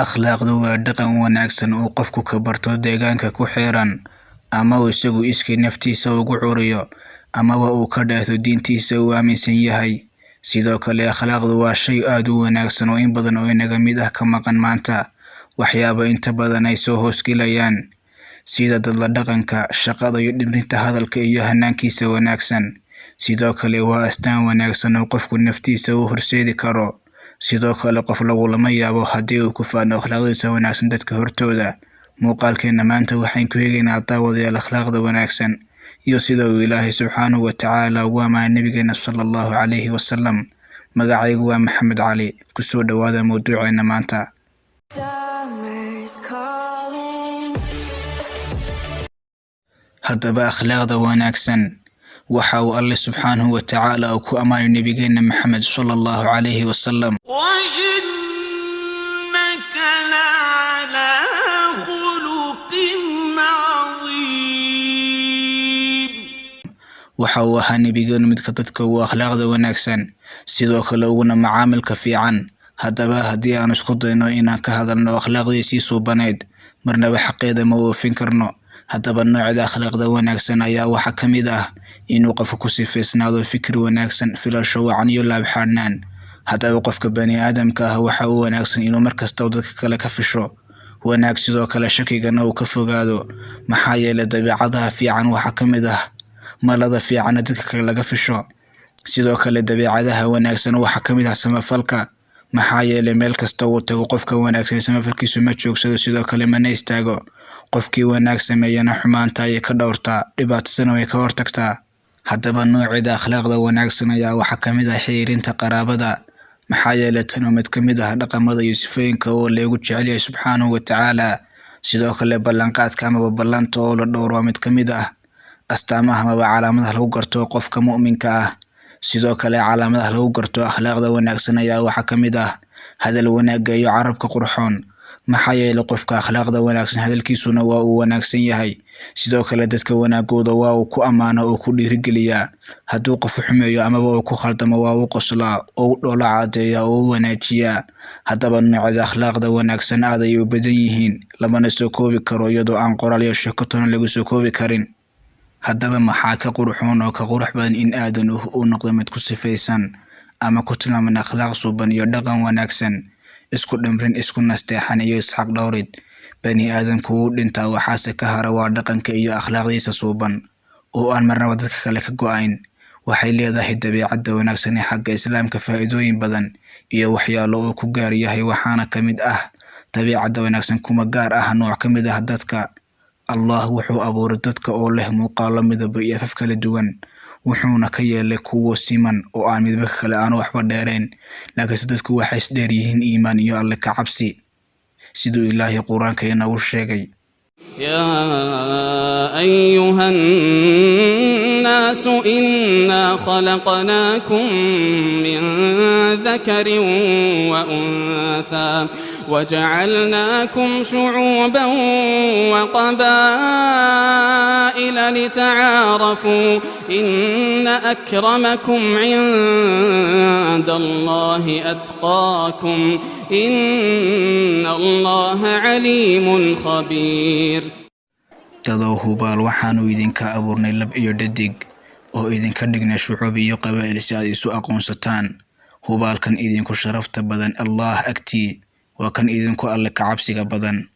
Akhlaaqdu waa dhaqan wanaagsan oo qofku ka barto deegaanka ku xeeran, ama uu isagu iskii naftiisa ugu curiyo, amaba uu ka dheehdo diintiisa uu aaminsan yahay. Sidoo kale akhlaaqdu waa shay aad u wanaagsan oo in badan oo inaga mid ah ka maqan maanta, waxyaabo inta badan ay soo hoosgelayaan sida dadla dhaqanka, shaqada iyo dhimrinta hadalka iyo hanaankiisa wanaagsan. Sidoo kale waa astaan wanaagsan oo qofku naftiisa u horseedi karo. Sidoo kale qof lagulama yaabo haddii uu ku faano akhlaaqdiisa wanaagsan dadka hortooda. Muuqaalkeena maanta waxaan ku eegaynaa, daawadayaal, akhlaaqda wanaagsan iyo sida uu Ilaahay subxaanahu wa tacaala ugu amaanay nabigeena sala Allahu calayhi wasalam. Magacaygu waa Maxamed Cali. Kusoo dhawaada mawduuceena maanta. Summer's calling. Haddaba akhlaaqda wanaagsan waxa uu Alle subxaanahu wa tacaala uu ku ammaanay nabigeena Maxamed sala Allahu calayhi wasalam. وإنك لعلى خلق عظيم. Waxa uu ahaa nabigeenu midka dadka ugu akhlaaqda wanaagsan, sidoo kale uguna macaamilka fiican. Haddaba haddii aan isku dayno inaan ka hadalno akhlaaqdiisii suubanayd, marnaba xaqeeda ma oofin karno. Haddaba noocyada akhlaaqda wanaagsan ayaa waxaa ka mid ah inuu qofku ku sifaysnaado fikir wanaagsan, filasho wacan iyo laabxaadhnaan. Haddaba qofka bani aadamka ah waxa uu wanaagsan inuu markasta uu dadka kale ka fisho wanaag, sidoo kale shakigana uu ka fogaado, maxaa yeelay dabeecadaha fiican waxaa ka mid ah malada fiicanna dadka kale laga fisho. Sidoo kale dabeecadaha wanaagsan waxaa ka mid ah samafalka, maxaa yeelay meel kasta uu tago qofka wanaagsan samafalkiisu ma joogsado, sidoo kale mana istaago. Qofkii wanaag sameeyana xumaanta ayay ka dhowrtaa, dhibaatadana way ka hortagtaa. Haddaba noocyada akhlaaqda wanaagsan ayaa waxaa ka mid ah xiriirinta qaraabada, maxaa yeelay tan waa mid ka mid ah dhaqamada iyo sifooyinka oo leegu jecel yahay subxaanahu wa tacaala. Sidoo kale ballanqaadka amaba ballanta oo la dhowro waa mid ka mid ah astaamaha amaba calaamadaha lagu garto qofka mu'minka ah. Sidoo kale calaamadaha lagu garto akhlaaqda wanaagsan ayaa waxaa ka mid ah hadal wanaagga iyo carabka qurxoon, maxaa yeelay qofka akhlaaqda wanaagsan hadalkiisuna waa uu wanaagsan yahay. Sidoo kale dadka wanaagooda waa uu ku ammaano oo ku dhiirigeliyaa. Hadduu qof xumeeyo amaba uu ku khaldamo, waa uu qoslaa oo u dhoola cadeeyaa oo u wanaajiyaa. Haddaba noocyada akhlaaqda wanaagsan aad ayay u badan yihiin, lamana soo koobi karo iyadoo aan qoraal iyo sheeko toona lagu soo koobi karin. Haddaba maxaa ka qurxoon oo ka qurux badan in aadanuhu uu noqdo mid ku sifaysan ama ku tilmaaman akhlaaq suuban iyo dhaqan wanaagsan, isku dhimrin, isku nasteexan iyo isxaq dhowrid? Bani aadamku wuu dhintaa, waxaase ka hara waa dhaqanka iyo akhlaaqdiisa suuban oo aan marnaba dadka kale ka go'ayn. Waxay leedahay dabeecadda wanaagsan ee xagga Islaamka faa'iidooyin badan iyo waxyaalo uu ku gaar yahay, waxaana ka mid ah dabeecadda wanaagsan kuma gaar ah nooc ka mid ah dadka. Allah wuxuu abuuray dadka oo leh muuqaallo, midabo iyo afaf kala duwan, wuxuuna ka yeelay kuwo siman oo aan midba kale aan waxba dheerayn, laakiinse dadku waxay isdheer yihiin iimaan iyo Alle ka cabsi, siduu Ilaahay Qur-aanka inoogu sheegay. يا أيها الناس إنا خلقناكم من ذكر وأنثى وجعلناكم شعوبا وقبائل لتعارفوا إن أكرمكم عند الله أتقاكم إن الله عليم خبير. Dadow, hubaal waxaanu idinka abuurnay lab iyo dhadig oo idinka dhignay shucuub iyo qabaa'il si aad isu aqoonsataan. Hubaalkan idinku sharafta badan Allah agtii waa kan idinku Alle ka cabsiga badan.